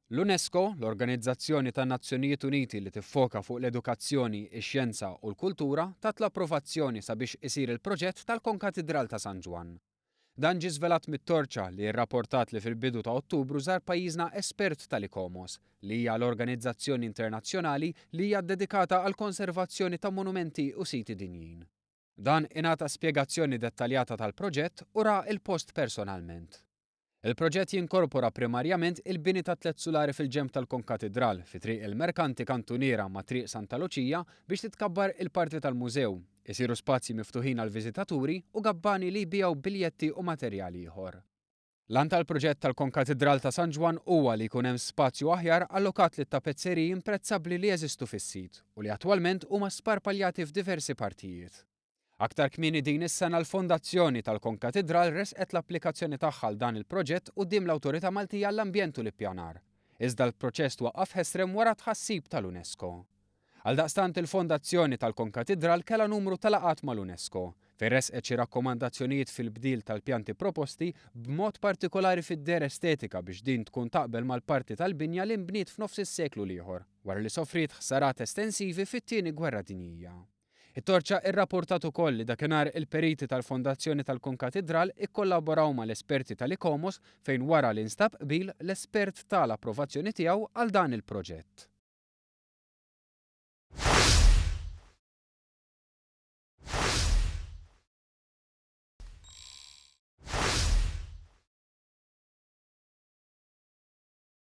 L-UNESCO, l-organizzazzjoni tan-Nazzjonijiet Uniti li tiffoka fuq l-edukazzjoni, ix-xjenza u l-kultura, tat l-approvazzjoni sabiex isir il-proġett tal-Konkatidral ta' San Ġwann. Dan ġie żvelat mit-Torċa li rrapportat li fil-bidu ta' Ottubru żar pajjiżna espert tal-ICOMOS, li hija l-organizzazzjoni internazzjonali li hija ddedikata għall-konservazzjoni ta' monumenti u siti dinjin. Dan ingħata spjegazzjoni dettaljata tal-proġett u ra l-post personalment. Il-proġett jinkorpora primarjament il-bini ta' tlett sulari fil-ġenb tal-Konkatidral, fi Triq il-Merkanti kantuniera ma' Triq Santa Luċija biex titkabbar il-parti tal-mużew, isiru spazji miftuħin għall-viżitaturi u gabbani li jbigħu biljetti u materjal ieħor. L-għan tal-proġett tal-Konkatidral ta' San Ġwann huwa li jkun hemm spazju aħjar allokat lit-tapezzeriji imprezzabbli li jeżistu fis-sit u li attwalment huma sparpaljati f'diversi partijiet. Aktar kmieni din is-sena l-Fondazzjoni tal-Konkatidral ressqet l-applikazzjoni tagħha għal dan il-proġett quddiem l-Awtorità Maltija għall-Ambjent u l-Ippjanar. Iżda l-proċess twaqqaf ħesrem wara tħassib tal-UNESCO. Għaldaqstant il-Fondazzjoni tal-Konkatidral kellha numru ta' laqgħat mal-UNESCO, fejn ressqet xi rakkomandazzjonijiet fil-bdil tal-pjanti proposti b'mod partikolari fid-dehra estetika biex din tkun taqbel mal-parti tal-binja li nbniet f'nofs is-seklu l-ieħor wara li sofriet ħsarat estensivi fit-Tieni Gwerra Dinjija. It-Torċa irrapportat ukoll li dakinhar il-periti tal-Fondazzjoni tal-Konkatidral ikkollaboraw mal-esperti tal-ICOMOS fejn wara li nstab qbil, l-espert ta l-approvazzjoni tiegħu għal dan il-proġett.